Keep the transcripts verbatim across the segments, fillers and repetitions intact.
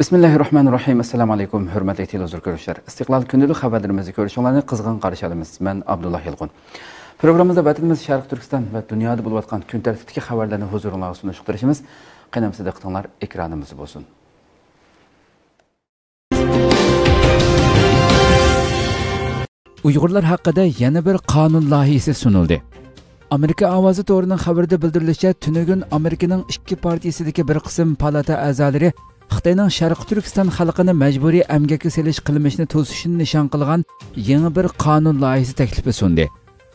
بىسمىللاھىررەھمانىررەھىم. ئەسسالامۇ ئەلەيكۇم، ھۆرمەتلىك تېلېۋىزور كۆرۈشلەر. ئىستىقلال كۈندىلىك خەۋەرلىرىمىزنى كۆرۈشۈڭلارنى قىزغىن قارشى ئالىمىز. مەن ئابدۇللا يالقۇن. پروگراممىمىزدا ۋەتىنىمىز شەرقىي تۈركىستان ۋە دۇنيادا بولۇۋاتقان كۈن تەرتىپتىكى خەۋەرلەرنى ھۇزۇرۇڭلارغا سۇنۇشقا تىرىشىمىز. قېنى ئەمىسە دىققىتىڭلار ئېكرانىمىزدا بولسۇن. ئۇيغۇرلار ھەققىدە يەنە بىر قانۇن لايىھىسى سۇنۇلدى. ئامېرىكا ئاۋازى تورىنىڭ خەۋىرىدە بىلدۈرۈلۈشىچە، تۈنۈگۈن ئامېرىكىنىڭ ئىككى پارتىيىسىدىكى بىر قىسىم پالاتا ئەزالىرى خىتاينىڭ شەرقىي تۈركىستان خەلقىنى مەجبۇرىي ئەمگەككە سېلىش قىلمىشىنى توسۇشنى نىشان قىلغان يېڭى بىر قانۇن لايىھىسى تەكلىپى سۇندى.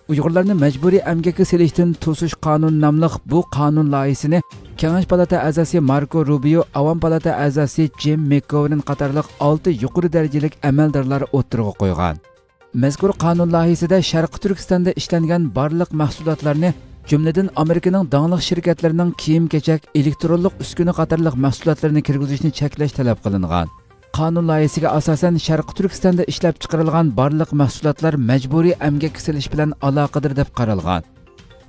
ئۇيغۇرلارنى مەجبۇرىي ئەمگەككە سېلىشتىن توسۇش قانۇنى ناملىق بۇ قانۇن لايىھىسىنى كېڭەش پالاتا ئەزاسى ماركو روبىيو، ئاۋام پالاتا ئەزاسى جىم مەكگوۋېرن قاتارلىق ئالتە يۇقىرى دەرىجىلىك ئەمەلدارلار ئوتتۇرىغا قويغان. مەزكۇر قانۇن لايىھىسىدە شەرقىي تۈركىستاندا ئىشلەنگەن بارلىق مەھسۇلاتلارنى، جۈملىدىن ئامېرىكىنىڭ داڭلىق شىركەتلىرىنىڭ كىيىم-كېچەك، ئېلېكترونلۇق ئۈسكۈنە قاتارلىق مەھسۇلاتلىرىنى كىرگۈزۈشنى چەكلەش تەلەپ قىلىنغان. قانۇن لايىھىسىگە ئاساسەن، شەرقىي تۈركىستاندا ئىشلەپچىقىرىلغان بارلىق مەھسۇلاتلار مەجبۇرىي ئەمگەككە سېلىش بىلەن ئالاقىدار دەپ قارالغان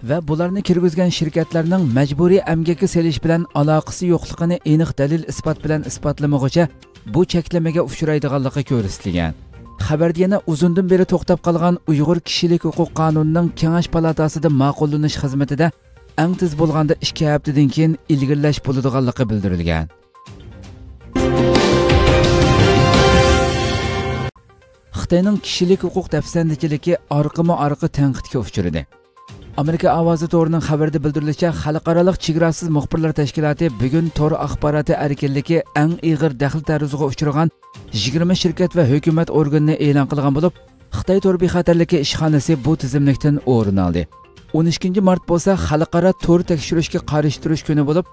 ۋە بۇلارنى كىرگۈزگەن شىركەتلەرنىڭ مەجبۇرىي ئەمگەككە سېلىش بىلەن ئالاقىسى يوقلۇقىنى ئېنىق دەلىل-ئىسپات بىلەن ئىسپاتلىمىغۇچە، بۇ چەكلىمىگە ئۇچرايدىغانلىقى كۆرسىتىلگەن. خەۋەردە يەنە ئۇزۇندىن بېرى توختاپ قالغان ئۇيغۇر كىشىلىك ھوقۇق قانۇنىنىڭ كېڭەش پالاتاسىدا ماقۇللىنىش خىزمىتىدە ئەڭ تېز بولغاندا ئىككى ھەپتىدىن كېيىن ئىلگىرىلەش بولىدىغانلىقى بىلدۈرۈلگەن. خىتاينىڭ كىشىلىك ھوقۇق دەپسەندىچىلىكى ئارقىمۇ ئارقا تەنقىدكە ئۇچرىدى. ئامېرىكا ئاۋازى تورىنىڭ خەۋىرىدە بىلدۈرۈلۈشىچە، خەلقئارالىق چېگراسىز مۇخبىرلار تەشكىلاتى بۈگۈن تور ئاخباراتى ئەركىنلىكى ئەڭ ئېغىر دەخلى تەرۇزىغا ئۇچرىغان يىگىرمە شىركەت ۋە ھۆكۈمەت ئورگىنىنى ئېلان قىلغان بولۇپ، خىتاي تور بىخەتەرلىكى ئىشخانىسى بۇ تىزىملىكتىن ئورۇن ئالدى. ئون ئىككىنچى مارت بولسا خەلقئارا تور تەكشۈرۈشكە قارشى تۇرۇش كۈنى بولۇپ،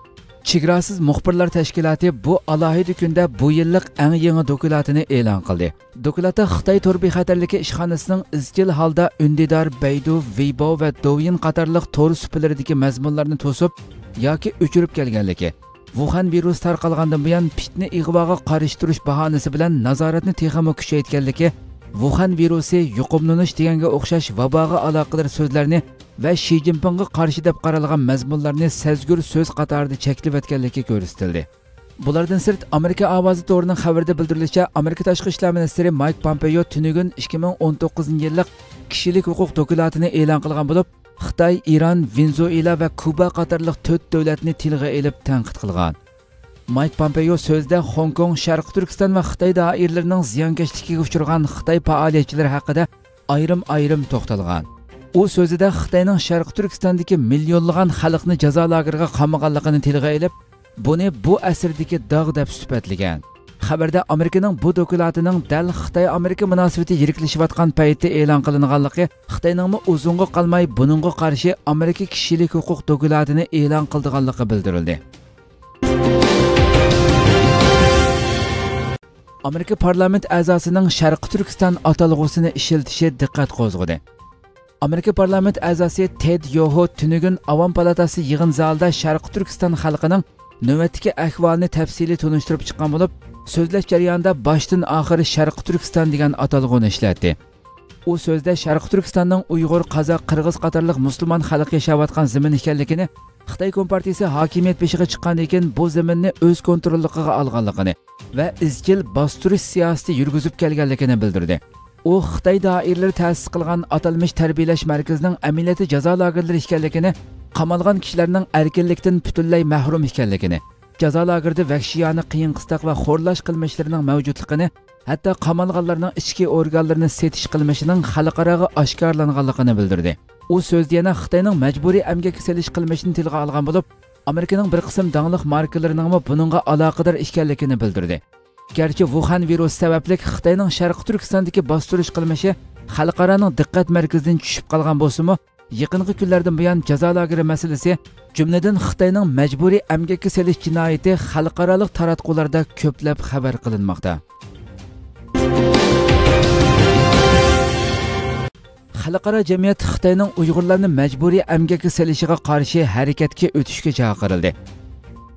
چېگراسىز مۇخبىرلار تەشكىلاتى بۇ ئالاھىدە كۈندە بۇ يىللىق ئەڭ يېڭى دوكلاتىنى ئېلان قىلدى. دوكلاتتا خىتاي تور بىخەتەرلىكى ئىشخانىسىنىڭ ئىزچىل ھالدا ئۈندىدار، بەيدۇ، ۋېيباۋ ۋە دوۋيىن قاتارلىق تور سۇپىلىرىدىكى مەزمۇنلارنى توسۇپ ياكى ئۆچۈرۈپ كەلگەنلىكى، ۋۇخەن ۋىرۇسى تارقالغاندىن بۇيان پىتنە ئىغۋاغا قارشى تۇرۇش باھانىسى بىلەن نازارەتنى تېخىمۇ كۈچەيتكەنلىكى، ۋۇخەن ۋىرۇسى يۇقۇملىنىش دېگەنگە ئوخشاش ۋاباغا ئالاقىدار سۆزلەرنى ۋە شى جىنپىڭغا قارشى دەپ قارالغان مەزمۇنلارنى سەزگۈر سۆز قاتارىدا چەكلىۋەتكەنلىكى كۆرسىتىلدى. بۇلاردىن سىرت، ئامېرىكا ئاۋازى تورىنىڭ خەۋىرىدە بىلدۈرۈلۈشىچە، ئامېرىكا تاشقى ئىشلار مىنىستىرى مايك پومپېيو تۈنۈگۈن ئىككى مىڭ ئون توققۇزىنچى يىللىق كىشىلىك ھوقۇق دوكلاتىنى ئېلان قىلغان بولۇپ، خىتاي، ئىران، ۋېنېزۇېلا ۋە كۇبا قاتارلىق تۆت دۆلەتنى تىلغا ئېلىپ تەنقىد قىلغان. مايك پومپېيو سۆزىدە خوڭكوڭ، شەرقىي تۈركىستان ۋە خىتاي دائىرىلىرىنىڭ زىيانكەشلىكىگە ئۇچرىغان خىتاي پائالىيەتچىلىرى ھەققىدە ئايرىم-ئايرىم توختالغان. ئۇ سۆزىدە خىتاينىڭ شەرقىي تۈركىستاندىكى مىليونلىغان خەلقنى جازا لاگېرىغا قامىغانلىقىنى تىلغا ئېلىپ، بۇنى بۇ ئەسىردىكى داغ دەپ سۈپەتلىگەن. خەۋەردە ئامېرىكىنىڭ بۇ دوكلاتىنىڭ دەل خىتاي-ئامېرىكا مۇناسىۋىتى يىرىكلىشىۋاتقان پەيتتە ئېلان قىلىنغانلىقى، خىتاينىڭمۇ ئۇزۇنغا قالماي بۇنىڭغا قارشى ئامېرىكا كىشىلىك ھوقۇق دوكلاتىنى ئېلان قىلىدىغانلىقى بىلدۈرۈلدى. ئامېرىكا پارلامېنت ئەزاسىنىڭ شەرقىي تۈركىستان ئاتالغۇسىنى ئىشلىتىشى دىققەت قوزغىدى. ئامېرىكا پارلامېنت ئەزاسى تېد يوھو تۈنۈگۈن ئاۋام پالاتاسى يىغىن زالىدا شەرقىي تۈركىستان خەلقىنىڭ نۆۋەتتىكى ئەھۋالىنى تەپسىلىي تونۇشتۇرۇپ چىققان بولۇپ، سۆزلەش جەريانىدا باشتىن ئاخىر شەرقىي تۈركىستان دېگەن ئاتالغۇنى ئىشلەتتى. ئۇ سۆزىدە شەرقىي تۈركىستاننىڭ ئۇيغۇر، قازاق، قىرغىز قاتارلىق مۇسۇلمان خەلق ياشاۋاتقان زېمىن ئىكەنلىكىنى، خىتاي كومپارتىيىسى ھاكىمىيەت بېشىغا چىققاندىن كېيىن بۇ زېمىننى ئۆز كونتروللۇقىغا ئالغانلىقىنى ۋە ئىزچىل باستۇرۇش سىياسىتى يۈرگۈزۈپ كەلگەنلىكىنى بىلدۈردى. ئۇ خىتاي دائىرىلىرى تەسىس قىلغان ئاتالمىش تەربىيەلەش مەركىزىنىڭ ئەمەلىيەتتە جازا لاگېرلىرى ئىكەنلىكىنى، قامالغان كىشىلەرنىڭ ئەركىنلىكتىن پۈتۈنلەي مەھرۇم ئىكەنلىكىنى، جازا لاگېرىدا ۋەھشىيانە قىيىن-قىستاق ۋە خورلاش قىلمىشلىرىنىڭ مەۋجۇتلۇقىنى، ھەتتا قامالغانلارنىڭ ئىچكى ئورگانلىرىنى سېتىش قىلمىشىنىڭ خەلقئاراغا ئاشكارىلانغانلىقىنى بىلدۈردى. ئۇ سۆزىدە يەنە خىتاينىڭ مەجبۇرىي ئەمگەككە سېلىش قىلمىشىنى تىلغا ئالغان بولۇپ، ئامېرىكىنىڭ بىر قىسىم داڭلىق ماركىلىرىنىڭمۇ بۇنىڭغا ئالاقىدار ئىكەنلىكىنى بىلدۈردى. گەرچە ۋۇخەن ۋىرۇسى سەۋەبلىك خىتاينىڭ شەرقىي تۈركىستاندىكى باستۇرۇش قىلمىشى خەلقئارانىڭ دىققەت مەركىزىدىن چۈشۈپ قالغان بولسىمۇ، يېقىنقى كۈنلەردىن بۇيان جازا لاگېرى مەسىلىسى، جۈملىدىن خىتاينىڭ مەجبۇرىي ئەمگەككە سېلىش جىنايىتى خەلقئارالىق تاراتقۇلاردا كۆپلەپ خەۋەر قىلىنماقتا. خەلقئارا جەمئىيەت خىتاينىڭ ئۇيغۇرلارنى مەجبۇرىي ئەمگەككە سېلىشىغا قارشى ھەرىكەتكە ئۆتۈشكە چاقىرىلدى.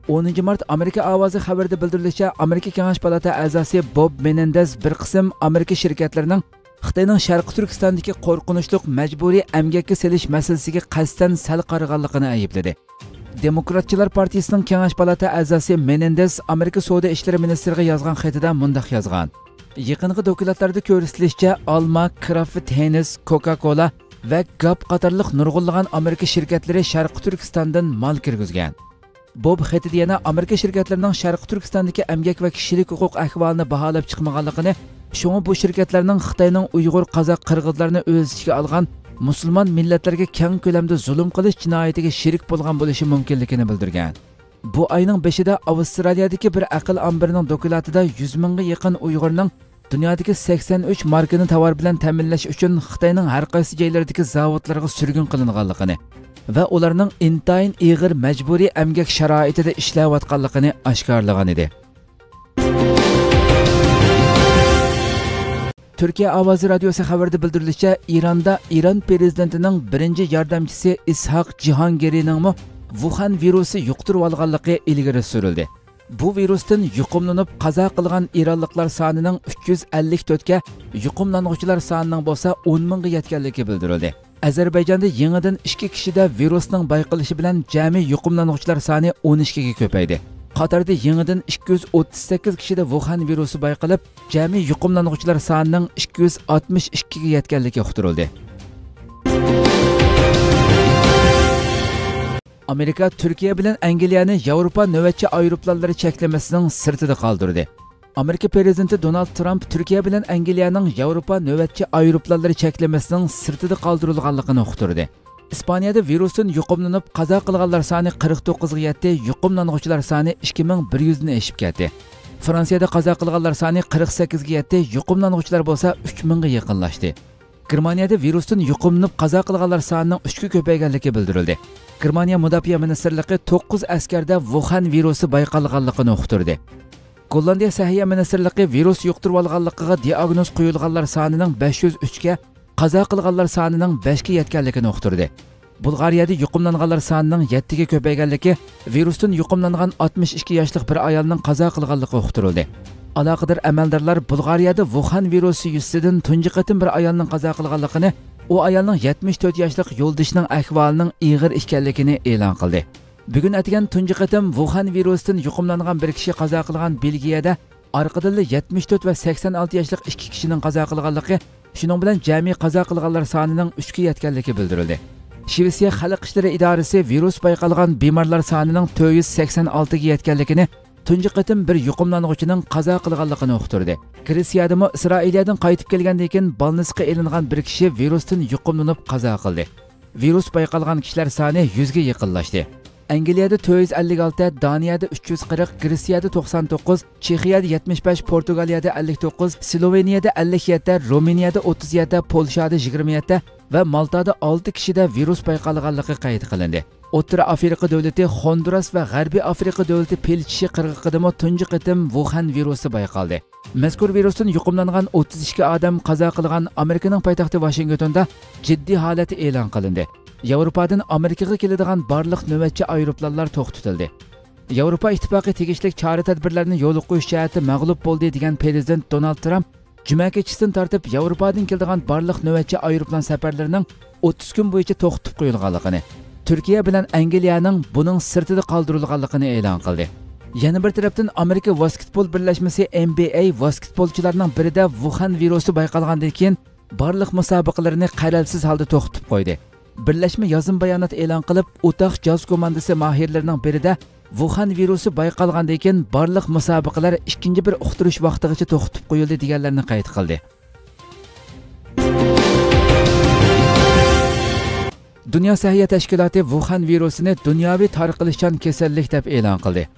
ئونىنچى مارت ئامېرىكا ئاۋازى خەۋىرىدە بىلدۈرۈلۈشىچە، ئامېرىكا كېڭەش پالاتا ئەزاسى بوب مېنېندېز بىر قىسىم ئامېرىكا شىركەتلىرىنىڭ خىتاينىڭ شەرقىي تۈركىستاندىكى قورقۇنچلۇق مەجبۇرىي ئەمگەككە سېلىش مەسىلىسىگە قەستەن سەل قارىغانلىقىنى ئەيىبلىدى. دېموكراتچىلار پارتىيىسىنىڭ كېڭەش پالاتا ئەزاسى مېنېندېز ئامېرىكا سودا ئىشلىرى مىنىستىرىغا يازغان خېتىدە مۇنداق يازغان: يېقىنقى دوكلاتلاردا كۆرسىتىلىشىچە، ئالما، كرافت ھېنس، كوكا كولا ۋە گاپ قاتارلىق نۇرغۇنلىغان ئامېرىكا شىركەتلىرى شەرقىي تۈركىستاندىن مال كىرگۈزگەن. بوب خېتىدە يەنە ئامېرىكا شىركەتلىرىنىڭ شەرقىي تۈركىستاندىكى ئەمگەك ۋە كىشىلىك ھوقۇق ئەھۋالىنى باھالاپ چىقمىغانلىقىنى، شۇڭا بۇ شىركەتلەرنىڭ خىتاينىڭ ئۇيغۇر، قازاق، قىرغىزلارنى ئۆز ئىچىگە ئالغان مۇسۇلمان مىللەتلەرگە كەڭ كۆلەمدە زۇلۇم قىلىش جىنايىتىگە شېرىك بولغان بولۇشى مۇمكىنلىكىنى بىلدۈرگەن. بۇ ئاينىڭ بېشىدا ئاۋسترالىيەدىكى بىر ئەقىل ئامبىرىنىڭ دوكلاتىدا يۈز مىڭغا يېقىن ئۇيغۇرنىڭ دۇنيادىكى سەكسەن ئۈچ ماركىنى تاۋار بىلەن تەمىنلەش ئۈچۈن خىتاينىڭ ھەر قايسى جايلىرىدىكى زاۋۇتلارغا سۈرگۈن قىلىنغانلىقىنى ۋە ئۇلارنىڭ ئىنتايىن ئېغىر مەجبۇرىي ئەمگەك شارائىتىدا ئىشلەۋاتقانلىقىنى ئاشكارىلىغان ئىدى. تۈركىيە ئاۋازى رادىيوسى خەۋىرىدە بىلدۈرۈلۈشىچە، ئىراندا ئىران پىرېزىدېنتىنىڭ بىرىنچى ياردەمچىسى ئىسھاق جىھانگىرىنىڭمۇ ۋۇخەن ۋىرۇسى يۇقتۇرۇۋالغانلىقى ئىلگىرى سۈرۈلدى. بۇ ۋىرۇستىن يۇقۇملىنىپ قازا قىلغان ئىرانلىقلار سانىنىڭ ئۈچ يۈز ئەللىك تۆتكە، يۇقۇملانغۇچىلار سانىنىڭ بولسا ئون مىڭغا يەتكەنلىكى بىلدۈرۈلدى. ئەزەربەيجاندا يېڭىدىن ئىككى كىشىدە ۋىرۇسنىڭ بايقىلىشى بىلەن جەمئىي يۇقۇملانغۇچىلار سانى ئون ئىككىگە كۆپەيدى. قاتاردا يېڭىدىن ئىككى يۈز ئوتتۇز سەككىز كىشىدە ۋۇخەن ۋىرۇسى بايقىلىپ، جەمئىي يۇقۇملانغۇچىلار سانىنىڭ ئىككى يۈز ئاتمىش ئىككىگە يەتكەنلىكى ئۇقتۇرۇلدى. ئامېرىكا تۈركىيە بىلەن ئەنگلىيەنى ياۋروپا نۆۋەتچى ئايروپىلانلىرى چەكلىمىسىنىڭ سىرتىدا قالدۇردى. ئامېرىكا پىرېزىدېنتى دونالد ترامپ تۈركىيە بىلەن ئەنگلىيەنىڭ ياۋروپا نۆۋەتچى ئايروپىلانلىرى چەكلىمىسىنىڭ سىرتىدا قالدۇرۇلغانلىقىنى ئۇقتۇردى. ئىسپانىيەدە ۋىرۇستىن يۇقۇملىنىپ قازا قىلغانلار سانى قىرىق توققۇزغا يەتتى، يۇقۇملانغۇچىلار سانى ئىككى مىڭ بىر يۈزدىن ئېشىپ كەتتى. فرانسىيەدە قازا قىلغانلار سانى قىرىق سەككىزگە يەتتى، يۇقۇملانغۇچىلار بولسا ئۈچ مىڭغا يېقىنلاشتى. گېرمانىيەدە ۋىرۇستىن يۇقۇملىنىپ قازا قىلغانلار سانىنىڭ ئۈچكە كۆپەيگەنلىكى بىلدۈرۈلدى. گېرمانىيە مۇداپىئە مىنىستىرلىقى توققۇز ئەسكەردە ۋۇخەن ۋىرۇسى بايقالغانلىقىنى ئۇقتۇردى. گوللاندىيە سەھىيە مىنىستىرلىقى ۋىرۇس يۇقتۇرۇۋالغانلىقىغا دىئاگنوز قويۇلغانلار سانىنىڭ بەش يۈز ئۈچكە، قازا قىلغانلار سانىنىڭ بەشكە يەتكەنلىكىنى ئۇقتۇردى. بۇلغارىيەدە يۇقۇملانغانلار سانىنىڭ يەتتىگە كۆپەيگەنلىكى، ۋىرۇستىن يۇقۇملانغان ئاتمىش ئىككى ياشلىق بىر ئايالنىڭ قازا قىلغانلىقى ئۇقتۇرۇلدى. ئالاقىدار ئەمەلدارلار بۇلغارىيەدە ۋۇخەن ۋىرۇسى يۈزىسىدىن تۇنجى قېتىم بىر ئايالنىڭ قازا قىلغانلىقىنى، ئۇ ئايالنىڭ يەتمىش تۆت ياشلىق يولدىشىنىڭ ئەھۋالىنىڭ ئېغىر ئىكەنلىكىنى ئېلان قىلدى. بۈگۈن ئەتىگەن تۇنجى قېتىم ۋۇخەن ۋىرۇسىدىن يۇقۇملانغان بىر كىشى قازا قىلغان بېلگىيەدە ئارقىدىنلا يەتمىش تۆت ۋە سەكسەن ئالتە ياشلىق ئىككى كىشىنىڭ قازا قىلغانلىقى، شۇنىڭ بىلەن جەمئىي قازا قىلغانلار سانىنىڭ ئۈچكە يەتكەنلىكى بىلدۈرۈلدى. شىۋېتسىيە خەلق ئىشلىرى ئىدارىسى ۋىرۇس بايقالغان بىمارلار سانىنىڭ تۆت يۈز سەكسەن ئالتىگە يەتكەنلىكىنى، تۇنجى قېتىم بىر يۇقۇملانغۇچىنىڭ قازا قىلغانلىقىنى ئۇقتۇردى. گرېتسىيەدىمۇ ئىسرائىلىيەدىن قايتىپ كەلگەندىن كېيىن بالنىسقا ئېلىنغان بىر كىشى ۋىرۇستىن يۇقۇملىنىپ قازا قىلدى. ۋىرۇس بايقالغان كىشىلەر سانى يۈزگە يېقىنلاشتى. ئەنگلىيەدە تۆت يۈز ئەللىك ئالتە، دانىيەدە ئۈچ يۈز قىرىق، گرېتسىيەدە توقسان توققۇز، چېخىيەدە يەتمىش بەش، پورتۇگالىيەدە ئەللىك توققۇز، سلوۋېنىيەدە ئەللىك يەتتە، رومىنىيەدە ئوتتۇز يەتتە، پولشادا يىگىرمە يەتتە ۋە مالتادا ئالتە كىشىدە ۋىرۇس بايقالغانلىقى قەيت قىلىندى. ئوتتۇرا ئافرىقا دۆلىتى خوندۇراس ۋە غەربىي ئافرىقا دۆلىتى پىل چىشى قىرغىقىدىمۇ تۇنجى قېتىم ۋۇخەن ۋىرۇسى بايقالدى. مەزكۇر ۋىرۇستىن يۇقۇملانغان ئوتتۇز ئىككى ئادەم قازا قىلغان ئامېرىكىنىڭ پايتەختى ۋاشىنگتوندا جىددىي ھالەت ئېلان قىلىندى. ياۋروپادىن ئامېرىكىغا كېلىدىغان بارلىق نۆۋەتچى ئايروپىلانلار توختىتىلدى. ياۋروپا ئىتتىپاقى تېگىشلىك چارە-تەدبىرلەرنى يولغا قويۇش جەھەتتە مەغلۇپ بولدى، دېگەن پىرېزىدېنت دونالد ترامپ جۈمە كېچىسىدىن تارتىپ ياۋروپادىن كېلىدىغان بارلىق نۆۋەتچى ئايروپىلان سەپەرلىرىنىڭ ئوتتۇز كۈن بويىچە توختىتىپ قويۇلغانلىقىنى، تۈركىيە بىلەن ئەنگلىيەنىڭ بۇنىڭ سىرتىدا قالدۇرۇلغانلىقىنى ئېلان قىلدى. يەنە بىر تەرەپتىن، ئامېرىكا ۋاسكېتبول بىرلەشمىسى ئېن بى ئەي ۋاسكېتبولچىلارنىڭ بىرىدە ۋۇخەن ۋىرۇسى بايقالغاندىن كېيىن، بارلىق مۇسابىقىلىرىنى قەرەلسىز ھالدا توختىتىپ قويدى. بىرلەشمە يازما بايانات ئېلان قىلىپ، ئۇتاھ جاز كوماندىسى ماھىرلىرىنىڭ بىرىدە ۋۇخەن ۋىرۇسى بايقالغاندىن كېيىن، بارلىق مۇسابىقىلەر ئىككىنچى بىر ئۇقتۇرۇش ۋاقتىغىچە توختىتىپ قويۇلدى، دېگەنلەرنى قەيت قىلدى. دۇنيا سەھىيە تەشكىلاتى ۋۇخەن ۋىرۇسىنى دۇنياۋى تارقىلىشچان كېسەللىك دەپ ئېلان قىلدى.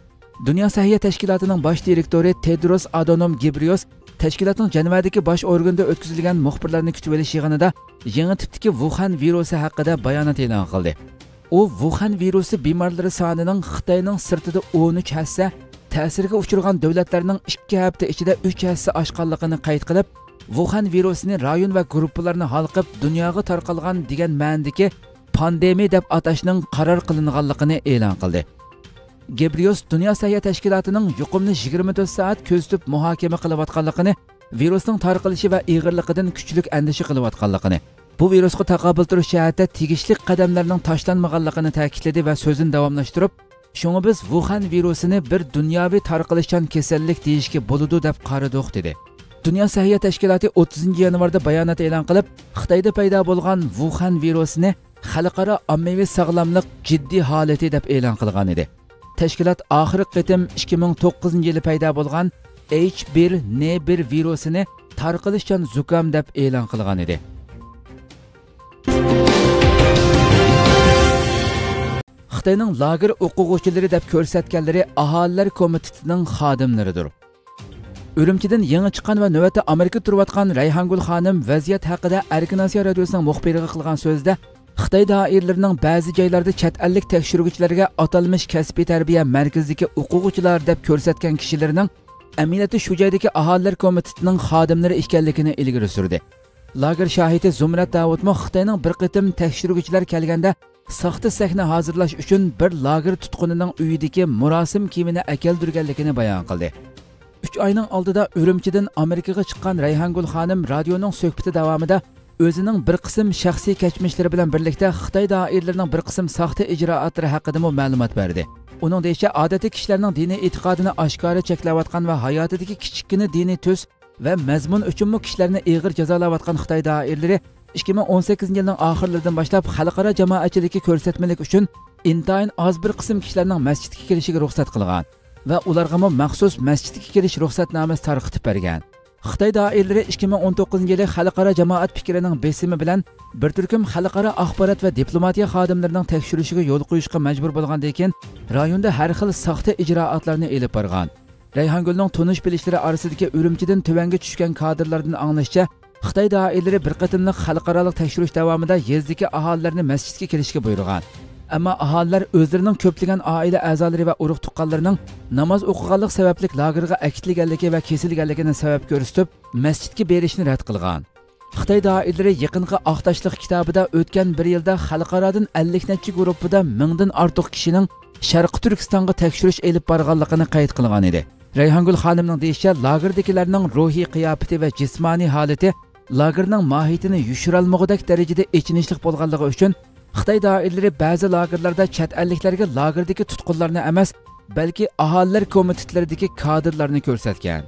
دۇنيا سەھىيە تەشكىلاتىنىڭ باش دىرېكتورى تېدروس ئادانوم گېبرىيوس تەشكىلاتنىڭ جەنۋەدىكى باش ئورگىنىدا ئۆتكۈزۈلگەن مۇخبىرلارنى كۈتۈۋېلىش يىغىنىدا يېڭى تىپتىكى ۋۇخەن ۋىرۇسى ھەققىدە بايانات ئېلان قىلدى. ئۇ ۋۇخەن ۋىرۇسى بىمارلىرى سانىنىڭ خىتاينىڭ سىرتىدا ئون ئۈچ ھەسسە، تەسىرگە ئۇچرىغان دۆلەتلەرنىڭ ئىككى ھەپتە ئىچىدە ئۈچ ھەسسە ئاشقانلىقىنى قەيت قىلىپ، ۋۇخەن ۋىرۇسىنى رايون ۋە گۇرۇپپىلارنى ھالقىپ، دۇنياغا تارقالغان دېگەن مەنىدىكى پاندېمىيە دەپ ئاتاشنىڭ قارار قىلىنغانلىقىنى ئېلان قىلدى. گېبرىيوس دۇنيا سەھىيە تەشكىلاتىنىڭ يۇقۇمنى يىگىرمە تۆت سائەت كۆزىتىپ مۇھاكىمە قىلىۋاتقانلىقىنى، ۋىرۇسنىڭ تارقىلىشى ۋە ئېغىرلىقىدىن كۈچلۈك ئەندىشە قىلىۋاتقانلىقىنى، بۇ ۋىرۇسقا تاقابىل تۇرۇش جەھەتتە تېگىشلىك قەدەملەرنىڭ تاشلانمىغانلىقىنى تەكىتلىدى ۋە سۆزىنى داۋاملاشتۇرۇپ، شۇڭا بىز ۋۇخەن ۋىرۇسىنى بىر دۇنياۋى تارقىلىشچان كېسەللىك دېيىشكە بولىدۇ دەپ قارىدۇق، دېدى. دۇنيا سەھىيە تەشكىلاتى ئوتتۇزىنچى يانۋاردا بايانات ئېلان قىلىپ، خىتايدا پەيدا بولغان ۋۇخەن ۋىرۇسىنى خەلقئارا ئاممىۋى ساغلاملىق جىددىي ھالىتى دەپ ئېلان قىلغان ئىدى. تەشكىلات ئاخىرقى قېتىم ئىككى مىڭ توققۇزىنچى يىلى پەيدا بولغان ئېيچ بىر ئېن بىر ۋىرۇسىنى تارقىلىشچان زۇكام دەپ ئېلان قىلغان ئىدى. خىتاينىڭ لاگېر ئوقۇغۇچىلىرى دەپ كۆرسەتكەنلىرى ئاھالىلەر كومىتېتىنىڭ خادىملىرىدۇر. ئۈرۈمچىدىن يېڭى چىققان ۋە نۆۋەتتە ئامېرىكىدا تۇرۇۋاتقان رەيھانگۈل خانىم ۋەزىيەت ھەققىدە ئەركىن ئاسىيا رادىيوسىنىڭ مۇخبىرىگە قىلغان سۆزىدە، خىتاي دائىرىلىرىنىڭ بەزى جايلاردا چەت ئەللىك تەكشۈرگۈچىلەرگە ئاتالمىش كەسپىي تەربىيە مەركىزىدىكى ئوقۇغۇچىلار دەپ كۆرسەتكەن كىشىلىرىنىڭ ئەمەلىيەتتە شۇ جايدىكى ئاھالىلەر كومىتېتىنىڭ خادىملىرى ئىكەنلىكىنى ئىلگىرى سۈردى. لاگېر شاھىتى زۇمرەت داۋۇتمۇ خىتاينىڭ بىر قېتىم تەكشۈرگۈچىلەر كەلگەندە ساختا سەھنە ھازىرلاش ئۈچۈن بىر لاگېر تۇتقۇنىنىڭ ئۆيىدىكى مۇراسىم كىيىمىنى ئەكەلدۈرگەنلىكىنى بايان قىلدى. ئۈچ ئاينىڭ ئالدىدا ئۈرۈمچىدىن ئامېرىكىغا چىققان رەيھانگۈل خانىم رادىيونىڭ سۆھبىتى داۋامىدا ئۆزىنىڭ بىر قىسىم شەخسىي كەچمىشلىرى بىلەن بىرلىكتە خىتاي دائىرىلىرىنىڭ بىر قىسىم ساختا ئىجرائاتلىرى ھەققىدىمۇ مەلۇمات بەردى. ئۇنىڭ دېيىشىچە، ئادەتتە كىشىلەرنىڭ دىنىي ئېتىقادىنى ئاشكارا چەكلەۋاتقان ۋە ھاياتىدىكى كىچىككىنە دىنىي تۈس ۋە مەزمۇن ئۈچۈنمۇ كىشىلەرنى ئېغىر جازالاۋاتقان خىتاي دائىرىلىرى ئىككى مىڭ ئون سەككىزىنچى يىلنىڭ ئاخىرلىرىدىن باشلاپ خەلقئارا جامائەتچىلىككە كۆرسەتمىلىك ئۈچۈن ئىنتايىن ئاز بىر قىسىم كىشىلەرنىڭ مەسچىتكە كېلىشىگە رۇخسەت قىلغان ۋە ئۇلارغىمۇ مەخسۇس مەسچىتكە كېلىش رۇخسەتنامىسى تارقىتىپ بەرگەن. خىتاي دائىرىلىرى ئىككى مىڭ ئون توققۇزىنچى يىلى خەلقئارا جامائەت پىكرىنىڭ بېسىمى بىلەن بىر تۈركۈم خەلقئارا ئاخبارات ۋە دىپلوماتىيە خادىملىرىنىڭ تەكشۈرۈشىگە يول قويۇشقا مەجبۇر بولغاندىن كېيىن، رايوندا ھەر خىل ساختا ئىجرائاتلارنى ئېلىپ بارغان. رەيھانگۈلنىڭ تونۇش-بىلىشلىرى ئارىسىدىكى ئۈرۈمچىدىن تۆۋەنگە چۈشكەن كادىرلاردىن ئاڭلىشىچە، خىتاي دائىرىلىرى بىر قېتىملىق خەلقئارالىق تەكشۈرۈش داۋامىدا يېزىدىكى ئاھالىلەرنى مەسچىتكە كېلىشكە بۇيرۇغان. ئەمما ئاھالىلەر ئۆزلىرىنىڭ كۆپلىگەن ئائىلە ئەزالىرى ۋە ئۇرۇق-تۇغقانلىرىنىڭ ناماز ئوقۇغانلىق سەۋەبلىك لاگېرغا ئەكېتىلگەنلىكى ۋە كېسىلگەنلىكىنى سەۋەب كۆرسىتىپ، مەسچىتكە بېرىشنى رەت قىلغان. خىتاي دائىرىلىرى يېقىنقى ئاق تاشلىق كىتابىدا ئۆتكەن بىر يىلدا خەلقئارادىن ئەللىك نەچچە گۇرۇپپىدا مىڭدىن ئارتۇق كىشىنىڭ شەرقىي تۈركىستانغا تەكشۈرۈش ئېلىپ بارغانلىقىنى قەيت قىلغان ئىدى. رەيھانگۈل خانىمنىڭ دېيىشىچە، لاگېردىكىلەرنىڭ روھىي قىياپىتى ۋە جىسمانىي ھالىتى لاگېرنىڭ ماھىيىتىنى يوشۇرالمىغۇدەك دەرىجىدە ئېچىنىشلىق بولغانلىقى ئۈچۈن، خىتاي دائىرىلىرى بەزى لاگېرلاردا چەت ئەللىكلەرگە لاگېردىكى تۇتقۇنلارنى ئەمەس، بەلكى ئاھالىلەر كومىتېتلىرىدىكى كادىرلارنى كۆرسەتكەن.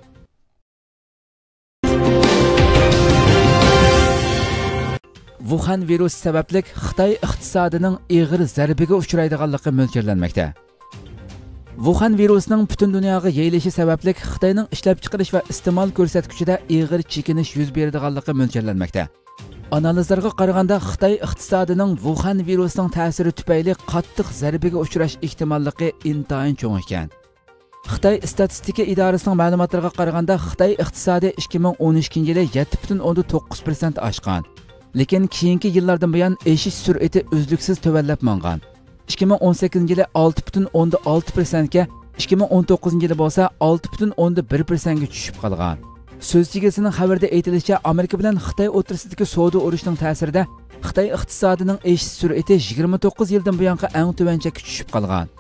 ۋۇخەن ۋىرۇسى سەۋەبلىك خىتاي ئىقتىسادىنىڭ ئېغىر زەربىگە ئۇچرايدىغانلىقى مۆلچەرلەنمەكتە. ۋۇخەن ۋىرۇسىنىڭ پۈتۈن دۇنياغا يېيىلىشى سەۋەبلىك خىتاينىڭ ئىشلەپچىقىرىش ۋە ئىستېمال كۆرسەتكۈچىدە ئېغىر چېكىنىش يۈز بېرىدىغانلىقى مۆلچەرلەنمەكتە. ئانالىزلارغا قارىغاندا، خىتاي ئىقتىسادىنىڭ ۋۇخەن ۋىرۇسىنىڭ تەسىرى تۈپەيلى قاتتىق زەربىگە ئۇچراش ئېھتىماللىقى ئىنتايىن چوڭ ئىكەن. خىتاي ئىستاتىستىكا ئىدارىسىنىڭ مەلۇماتلىرىغا قارىغاندا، خىتاي ئىقتىسادى ئىككى مىڭ ئون ئىككىنچى يىلى يەتتە پۈتۈن ئوندىن توققۇز پىرسەنت ئاشقان. لېكىن كېيىنكى يىللاردىن بۇيان ئېشىش سۈرئىتى ئۈزلۈكسىز تۆۋەنلەپ ماڭغان. ئىككى مىڭ ئون سەككىزىنچى يىلى ئالتە پۈتۈن ئوندىن ئالتە پىرسەنتكە، ئىككى مىڭ ئون توققۇزىنچى يىلى بولسا ئالتە پۈتۈن ئوندىن بىر پىرسەنتكە چۈشۈپ قالغان. سۆز چىگىسىنىڭ خەۋىرىدە ئېيتىلىشىچە، ئامېرىكا بىلەن خىتاي ئوتتۇرىسىدىكى سودا ئۇرۇشىنىڭ تەسىرىدە خىتاي ئىقتىسادىنىڭ ئېشىش سۈرئىتى يىگىرمە توققۇز يىلدىن بۇيانقى ئەڭ تۆۋەن چەككە چۈشۈپ قالغان.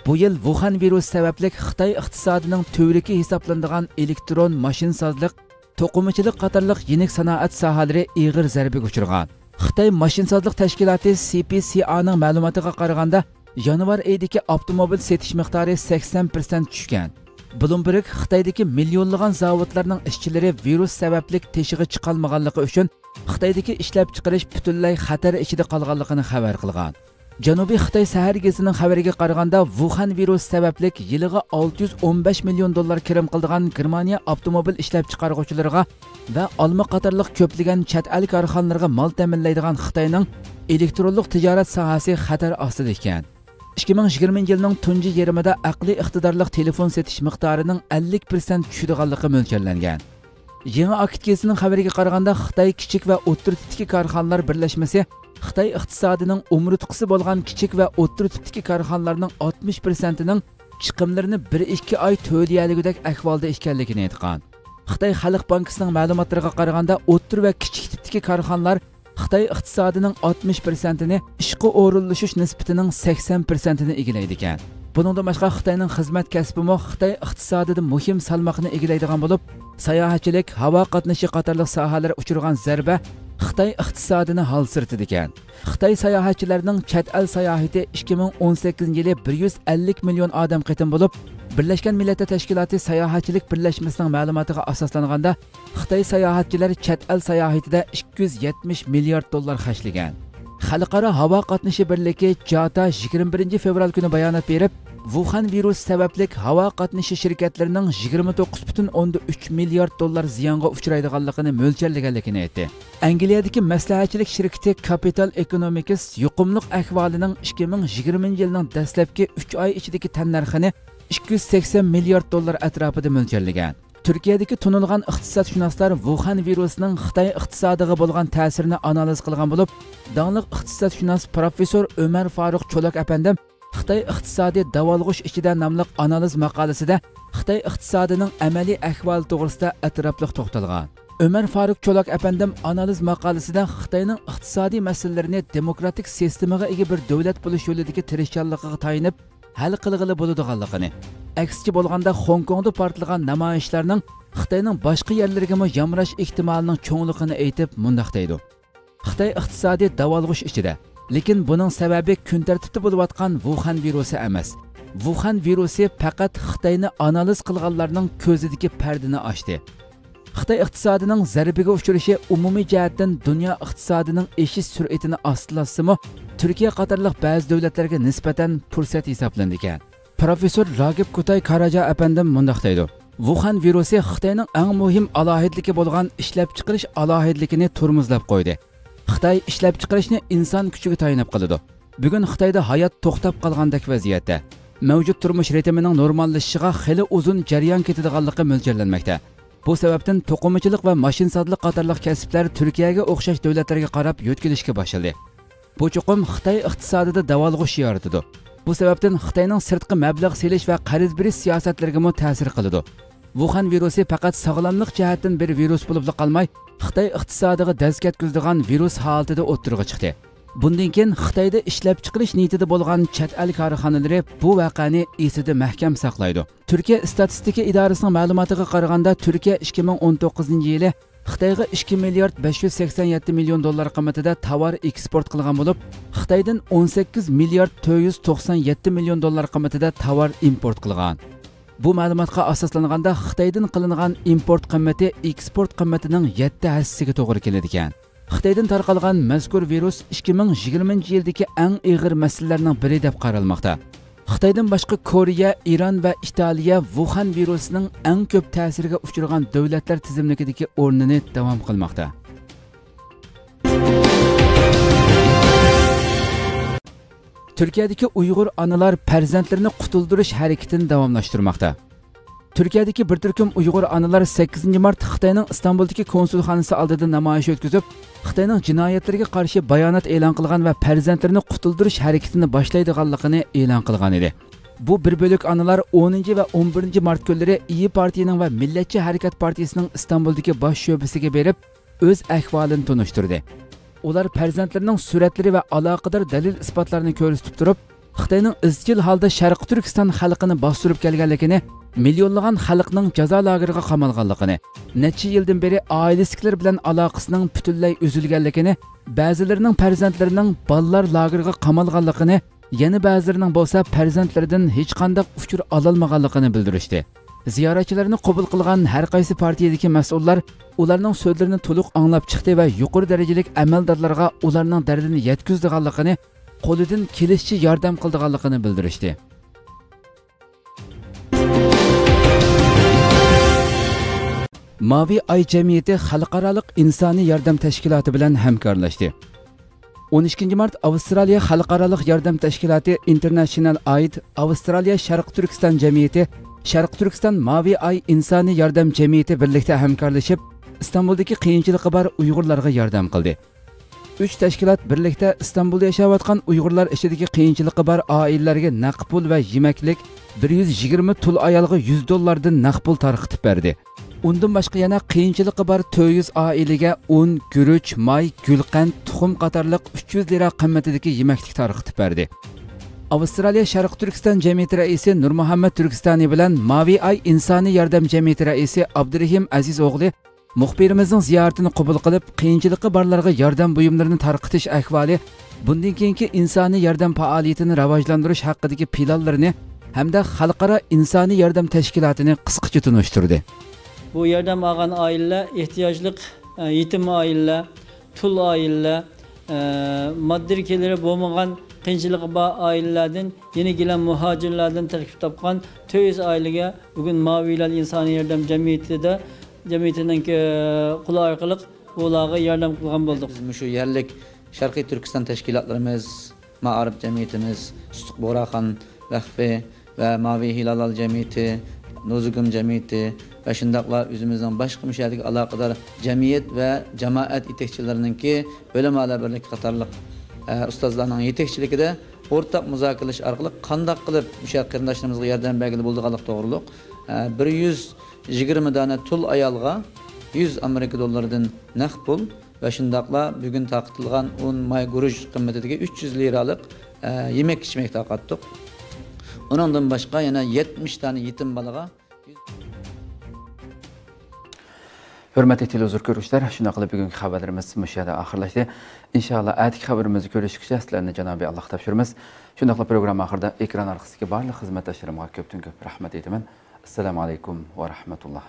بۇ يىل ۋۇخەن ۋىرۇسى سەۋەبلىك خىتاي ئىقتىسادىنىڭ تۈۋرۈكى ھېسابلىنىدىغان ئېلېكترون ماشىنىسازلىق، توقۇمىچىلىق قاتارلىق يېنىك سانائەت ساھەلىرى ئېغىر زەربىگە ئۇچرىغان. خىتاي ماشىنىسازلىق تەشكىلاتى سى پى سى ئانىڭ مەلۇماتىغا قارىغاندا، يانۋار ئېيىدىكى ئاپتوموبىل سېتىش مىقدارى سەكسەن پىرسەنت چۈشكەن. بلومبېرگ خىتايدىكى مىليونلىغان زاۋۇتلارنىڭ ئىشچىلىرى ۋىرۇس سەۋەبلىك تېشىغا چىقالمىغانلىقى ئۈچۈن، خىتايدىكى ئىشلەپچىقىرىش پۈتۈنلەي خەتەر ئىچىدە قالغانلىقىنى خەۋەر قىلغان. جەنۇبىي خىتاي سەھەر گېزىتىنىڭ خەۋىرىگە قارىغاندا، ۋۇخەن ۋىرۇسى سەۋەبلىك يىلىغا ئالتە يۈز ئون بەش مىليون دوللار كىرىم قىلىدىغان گېرمانىيە ئاپتوموبىل ئىشلەپچىقارغۇچىلىرىغا ۋە ئالما قاتارلىق كۆپلىگەن چەت ئەل كارخانىلىرىغا مال تەمىنلەيدىغان خىتاينىڭ ئېلېكترونلۇق تىجارەت ساھەسى خەتەر ئاستىدا ئىكەن. ئىككى مىڭ يىگىرمىنچى يىلنىڭ تۇنجى يېرىمىدا ئەقلىي ئىقتىدارلىق تېلېفون سېتىش مىقدارىنىڭ ئەللىك پىرسەنت چۈشىدىغانلىقى مۆلچەرلەنگەن. يېڭى ئاكت گېزىتىنىڭ خەۋىرىگە قارىغاندا، خىتاي كىچىك ۋە ئوتتۇرا تىپتىكى كارخانىلار بىرلەشمىسى خىتاي ئىقتىسادىنىڭ ئومۇرتقىسى بولغان كىچىك ۋە ئوتتۇرا تىپتىكى كارخانىلارنىڭ ئاتمىش پىرسەنتىنىڭ چىقىملىرىنى بىر ئىككى ئاي تۆلىيەلىگۈدەك ئەھۋالدا ئىكەنلىكىنى ئېيتقان. خىتاي خەلق بانكىسىنىڭ مەلۇماتلىرىغا قارىغاندا، ئوتتۇرا ۋە كىچىك تىپتىكى كارخانىلار خىتاي ئىقتىسادىنىڭ ئاتمىش پىرسەنتىنى، ئىشقا ئورۇنلىشىش نىسبىتىنىڭ سەكسەن پىرسەنتىنى ئىگىلەيدىكەن. بۇنىڭدىن باشقا، خىتاينىڭ خىزمەت كەسپىمۇ خىتاي ئىقتىسادىدا مۇھىم سالماقنى ئىگىلەيدىغان بولۇپ، ساياھەتچىلىك، ھاۋا قاتنىشى قاتارلىق ساھەلەر ئۇچرىغان زەربە خىتاي ئىقتىسادىنى ھالسىرىتىدىكەن. خىتاي ساياھەتچىلەرنىڭ چەت ئەل ساياھىتى ئىككى مىڭ ئون سەككىزىنچى يىلى بىر يۈز ئەللىك مىليون ئادەم قېتىم بولۇپ، بىرلەشكەن مىللەتلەر تەشكىلاتى ساياھەتچىلىك بىرلەشمىسىنىڭ مەلۇماتىغا ئاساسلانغاندا، خىتاي ساياھەتچىلەر چەت ئەل ساياھىتىدە ئىككى يۈز يەتمىش مىليارد دوللار خەجلىگەن. خەلقئارا ھاۋا قاتنىشى بىرلىكى جاتا يىگىرمە بىرىنچى فېۋرال كۈنى بايانات بېرىپ، ۋۇخەن ۋىرۇسى سەۋەبلىك ھاۋا قاتنىشى شىركەتلىرىنىڭ يىگىرمە توققۇز پۈتۈن ئوندىن ئۈچ مىليارد دوللار زىيانغا ئۇچرايدىغانلىقىنى مۆلچەرلىگەنلىكىنى ئېيتتى. ئەنگلىيەدىكى مەسلىھەتچىلىك شىركىتى كاپىتال ئېكونومىكس يۇقۇملۇق ئەھۋالىنىڭ ئىككى مىڭ يىگىرمىنچى يىلنىڭ دەسلەپكى ئۈچ ئاي ئىچىدىكى تەننەرخىنى ئىككى يۈز سەكسەن مىليارد دوللار ئەتراپىدا مۆلچەرلىگەن. تۈركىيەدىكى تونۇلغان ئىقتىسادشۇناسلار ۋۇخەن ۋىرۇسىنىڭ خىتاي ئىقتىسادىغا بولغان تەسىرىنى ئانالىز قىلغان بولۇپ، داڭلىق ئىقتىسادشۇناس پروفېسسور ئۆمەر فاروق چولاك ئەپەندىم خىتاي ئىقتىسادى داۋالغۇش ئىچىدە ناملىق ئانالىز ماقالىسىدە خىتاي ئىقتىسادىنىڭ ئەمەلىي ئەھۋالى توغرىسىدا ئەتراپلىق توختالغان. ئۆمەر فاروق چولاك ئەپەندىم ئانالىز ماقالىسىدە خىتاينىڭ ئىقتىسادىي مەسىلىلىرىنى دېموكراتىك سىستېمىغا ئىگە بىر دۆلەت بولۇش يولىدىكى تىرىشچانلىقىغا تايىنىپ ھەل قىلغىلى بولىدىغانلىقىنى، ئەكسىچە بولغاندا خوڭكوڭدا پارتلىغان نامايىشلارنىڭ خىتاينىڭ باشقا يەرلىرىگىمۇ يامراش ئېھتىمالىنىڭ چوڭلۇقىنى ئېيتىپ مۇنداق دەيدۇ: خىتاي ئىقتىسادى داۋالغۇش ئىچىدە، لېكىن بۇنىڭ سەۋەبى كۈن تەرتىپتە بولۇۋاتقان ۋۇخەن ۋىرۇسى ئەمەس. ۋۇخەن ۋىرۇسى پەقەت خىتاينى ئانالىز قىلغانلارنىڭ كۆزىدىكى پەردىنى ئاچتى. خىتاي ئىقتىسادىنىڭ زەربىگە ئۇچرىشى ئومۇمىي جەھەتتىن دۇنيا ئىقتىسادىنىڭ ئېشىش سۈرئىتىنى ئاستىلاتسىمۇ، تۈركىيە قاتارلىق بەزى دۆلەتلەرگە نىسبەتەن پۇرسەت ھېسابلىنىدىكەن. پروفېسسور راگىپ كۇتاي كاراجا ئەپەندىم مۇنداق دەيدۇ: ۋۇخەن ۋىرۇسى خىتاينىڭ ئەڭ مۇھىم ئالاھىدىلىكى بولغان ئىشلەپچىقىرىش ئالاھىدىلىكىنى تورمۇزلاپ قويدى. خىتاي ئىشلەپچىقىرىشنى ئىنسان كۈچىگە تايىنىپ قىلىدۇ. بۈگۈن خىتايدا ھايات توختاپ قالغاندەك ۋەزىيەتتە. مەۋجۇت تۇرمۇش رىتىمىنىڭ نورماللىشىشىغا خېلى ئۇزۇن جەريان كېتىدىغانلىقى مۆلچەرلەنمەكتە. بۇ سەۋەبتىن توقۇمىچىلىق ۋە ماشىنىسازلىق قاتارلىق كەسىپلەر تۈركىيەگە ئوخشاش دۆلەتلەرگە قاراپ يۆتكىلىشكە باشلىدى. بۇ چوقۇم خىتاي ئىقتىسادىدا داۋالغۇش يارىتىدۇ. بۇ سەۋەبتىن خىتاينىڭ سىرتقا مەبلەغ سېلىش ۋە قەرز بېرىش سىياسەتلىرىگىمۇ تەسىر قىلىدۇ. ۋۇخەن ۋىرۇسى پەقەت ساغلاملىق جەھەتتىن بىر ۋىرۇس بولۇپلا قالماي، خىتاي ئىقتىسادىغا دەز كەتكۈزىدىغان ۋىرۇس ھالىتىدە ئوتتۇرىغا چىقتى. بۇندىن كېيىن خىتايدا ئىشلەپچىقىرىش نىيىتىدە بولغان چەت ئەل كارخانىلىرى بۇ ۋەقەنى ئېسىدە مەھكەم ساقلايدۇ. تۈركىيە ئىستاتىستىكا ئىدارىسىنىڭ مەلۇماتىغا قارىغاندا، تۈركىيە ئىككى مىڭ ئون توققۇزىنچى يىلى خىتايغا ئىككى مىليارد بەش يۈز سەكسەن يەتتە مىليون دوللار قىممىتىدە تاۋار ئېكسپورت قىلغان بولۇپ، خىتايدىن ئون سەككىز مىليارد تۆت يۈز توقسان يەتتە مىليون دوللار قىممىتىدە تاۋار ئىمپورت قىلغان. بۇ مەلۇماتقا ئاساسلانغاندا، خىتايدىن قىلىنغان ئىمپورت قىممىتى ئېكسپورت قىممىتىنىڭ يەتتە ھەسسىسىگە توغرا كېلىدىكەن. خىتايدىن تارقالغان مەزكۇر ۋىرۇس ئىككى مىڭ يىگىرمىنچى يىلدىكى ئەڭ ئېغىر مەسىلىلەرنىڭ بىرى دەپ قارالماقتا. خىتايدىن باشقا كورېيە، ئىران ۋە ئىتالىيە ۋۇخەن ۋىرۇسىنىڭ ئەڭ كۆپ تەسىرگە ئۇچرىغان دۆلەتلەر تىزىملىكىدىكى ئورنىنى داۋام قىلماقتا. تۈركىيەدىكى ئۇيغۇر ئانىلار پەرزەنتلىرىنى قۇتۇلدۇرۇش ھەرىكىتىنى داۋاملاشتۇرماقتا. تۈركىيەدىكى بىر تۈركۈم ئۇيغۇر ئانىلار سەككىزىنچى مارت خىتاينىڭ ئىستانبۇلدىكى كونسۇلخانىسى ئالدىدا نامايىش ئۆتكۈزۈپ، خىتاينىڭ جىنايەتلىرىگە قارشى بايانات ئېلان قىلغان ۋە پەرزەنتلىرىنى قۇتۇلدۇرۇش ھەرىكىتىنى باشلايدىغانلىقىنى ئېلان قىلغان ئىدى. بۇ بىر بۆلەك ئانىلار ئونىنچى ۋە ئون بىرىنچى مارت كۈنلىرى ئىيى پارتىيىنىڭ ۋە مىللەتچى ھەرىكەت پارتىيىسىنىڭ ئىستانبۇلدىكى باش شۆبىسىگە بېرىپ، ئۆز ئەھۋالىنى تونۇشتۇردى. ئۇلار پەرزەنتلىرىنىڭ سۈرەتلىرى ۋە ئالاقىدار دەلىل-ئىسپاتلارنى كۆرسىتىپ تۇرۇپ، خىتاينىڭ ئىزچىل ھالدا شەرقىي تۈركىستان خەلقىنى باستۇرۇپ كەلگەنلىكىنى، مىليونلىغان خەلقنىڭ جازا لاگېرىغا قامالغانلىقىنى، نەچچە يىلدىن بېرى ئائىلىسىدىكىلەر بىلەن ئالاقىسىنىڭ پۈتۈنلەي ئۈزۈلگەنلىكىنى، بەزىلىرىنىڭ پەرزەنتلىرىنىڭ بالىلار لاگېرىغا قامالغانلىقىنى، يەنە بەزىلىرىنىڭ بولسا پەرزەنتلىرىدىن ھېچقانداق ئۇچۇر ئالالمىغانلىقىنى بىلدۈرۈشتى. زىيارەتچىلەرنى قوبۇل قىلغان ھەر قايسى پارتىيەدىكى مەسئۇللار ئۇلارنىڭ سۆزلىرىنى تولۇق ئاڭلاپ چىقتى ۋە يۇقىرى دەرىجىلىك ئەمەلدارلارغا ئۇلارنىڭ دەردىنى يەتكۈزىدىغانلىقىنى، قولىدىن كېلىشىچە ياردەم قىلىدىغانلىقىنى بىلدۈرۈشتى. ماۋى ئاي جەمئىيىتى خەلقئارالىق ئىنسانىي ياردەم تەشكىلاتى بىلەن ھەمكارلاشتى. ئون ئىككىنچى مارت ئاۋسترالىيە خەلقئارالىق ياردەم تەشكىلاتى، ئىنتېرناشنال ئايد، ئاۋسترالىيە شەرقىي تۈركىستان جەمئىيىتى، شەرقىي تۈركىستان ماۋى ئاي ئىنسانىي ياردەم جەمئىيىتى بىرلىكتە ھەمكارلىشىپ، ئىستانبۇلدىكى قىيىنچىلىقى بار ئۇيغۇرلارغا ياردەم قىلدى. ئۈچ تەشكىلات بىرلىكتە ئىستانبۇلدا ياشاۋاتقان ئۇيغۇرلار ئىچىدىكى قىيىنچىلىقى بار ئائىلىلەرگە نەق پۇل ۋە يېمەكلىك، بىر يۈز يىگىرمە تۇل ئايالغا يۈز دوللاردىن نەق پۇل تارقىتىپ بەردى. ئۇندىن باشقا يەنە قىيىنچىلىقى بار تۆت يۈز ئائىلىگە ئۇن، گۈرۈچ، ماي، گۈلقەنت، تۇخۇم قاتارلىق ئۈچ يۈز لىرا قىممىتىدىكى يېمەكلىك تارقىتىپ بەردى. ئاۋسترالىيە شەرقىي تۈركىستان جەمئىيىتى رەئىسى نۇرمۇھەممەت تۈركىستانى بىلەن ماۋى ئاي ئىنسانىي ياردەم جەمئىيىتى رەئىسى ئابدۇرېھىم ئەزىز ئوغلى مۇخبىرىمىزنىڭ زىيارىتىنى قوبۇل قىلىپ، قىيىنچىلىقى بارلارغا ياردەم بۇيۇملىرىنى تارقىتىش ئەھۋالى، بۇندىن كېيىنكى ئىنسانىي ياردەم پائالىيىتىنى راۋاجلاندۇرۇش ھەققىدىكى پىلانلىرىنى ھەمدە خەلقئارا ئىنسانىي ياردەم تەشكىلاتىنى قىسقىچە تونۇشتۇردى. بۇ ياردەم ئالغان ئائىلىلەر ئېھتىياجلىق، ئە، يېتىم ئائىلىلەر، تۇل ئائىلىلەر، ئە، ماددىي كىرىمى بولمىغان، قىيىنچىلىقى بار ئائىلىلەردىن، يېنى كېلەن مۇھاجىرلاردىن تەركىب تاپقان تۆت يۈز ئائىلىگە بۈگۈن ماۋى ھىلال ئىنسانىي ياردەم جەمئىيىتىدە، جەمئىيىتىنىڭ، ئە، قولى ئارقىلىق ئۇلارغا ياردەم قىلغان بولدۇق. بىز مۇشۇ يەرلىك شەرقىي تۈركىستان تەشكىلاتلىرىمىز، مائارىپ جەمئىيىتىمىز، سۇسلۇق بۇغراخان ۋەقفى ۋە ماۋى ھىلال جەمئىيىتى، نۇزۇگۇم جەمئىيىتى ۋە شۇنداقلا ئۆزىمىزنىڭ باشقا مۇشۇ يەردىكى ئالاقىدار جەمئىيەت ۋە جامائەت يېتەكچىلىرىنىڭكى، ئۆلىمالار بىرلىكى قاتارلىق، ئە، ئۇستازلارنىڭ يېتەكچىلىكىدە ئورتاق مۇزاكىرىلىشىش ئارقىلىق قانداق قىلىپ مۇشۇ قېرىنداشلىرىمىزغا ياردەم بەرگىلى بولىدىغانلىقى توغرۇلۇق، ئە، بىر يۈز يىگىرمە دانە تۇل ئايالغا يۈز ئامېرىكا دوللىرىدىن نەق پۇل ۋە شۇنداقلا بۈگۈن تارقىتىلغان ئون ماي گۇرۇچ قىممىتىدىكى ئۈچ يۈز لىرالىق، ئە، يېمەك-ئىچمەك تارقاتتۇق. ئۇنىڭدىن باشقا يەنە يەتمىش دانە يېتىم بالىغا. ھۆرمەتلىك تېلېۋىزور كۆرگۈچىلەر، شۇنداق قىلىپ بۈگۈنكى خەۋەرلىرىمىز مۇشۇ يەردە ئاخىرلاشتى. ئىنشائاللا، ئەتىكى خەۋىرىمىزدە كۆرۈشكىچە سىلەرنى جانابى ئاللاغا تاپشۇرىمىز. شۇنداقلا پروگرامما ئاخىرىدا ئېكران ئارقىسىدىكى بارلىق خىزمەتداشلىرىمغا كۆپتىن كۆپ رەھمەت ئېيتىمەن. ئەسسالامۇ ئەلەيكۇم ۋە رەھمەتۇللا.